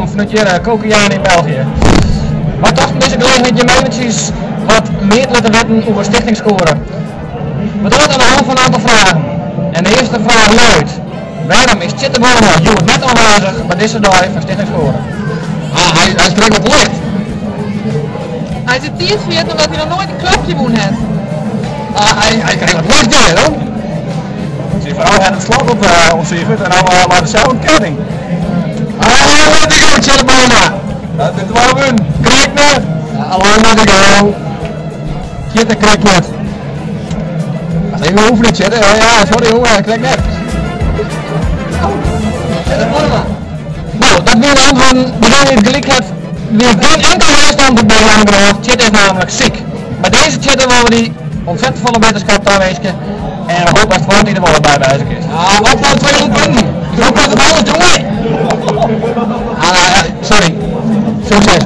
Wolkom fanút hjir Kokejane yn België. Wy tochten dizze gelegenheid jim eventsjes wat mear te litte witten oer Stichting Score. We dogge it oan de hân fan in aantal fragen. En de earste fraach luidt, wêrom is Tjitte Bonnema hjoed net oanwêzich by dizze dei fan Stichting Score? Ah, hy is krekt wat let. Hy is de tiid ferjitten omdat hy noch noait in klapje wûn hat. Ah, hy krekt wat let hjir, hoor. Syn frou hat it slot op ûntsiferd en no leit er sels yn de ketting. Ah, let ik go, Tjitte Bonnema. Dat is twa wun. Krekt net. Allang let ik go. Tjitte krekt net. Even oefenen, Tjitte. Ja, ja, sorry jongen, krekt net. Tjitte Bonnema. No, dat wiene de antwurden. Degene dy't gelyk hat, wie gjin inkel juist antwurd by jammer genôch. Tjitte is nammentlik siek. By dizze Tjitte wolle we dy ontzettend folle betterskap tawinskje en we hoopje datst foar tiid der wol wer by wêze kinst. Ah, op naar 200 punten. Zo gaat het alles, jongen. Ah, sorry. Succes.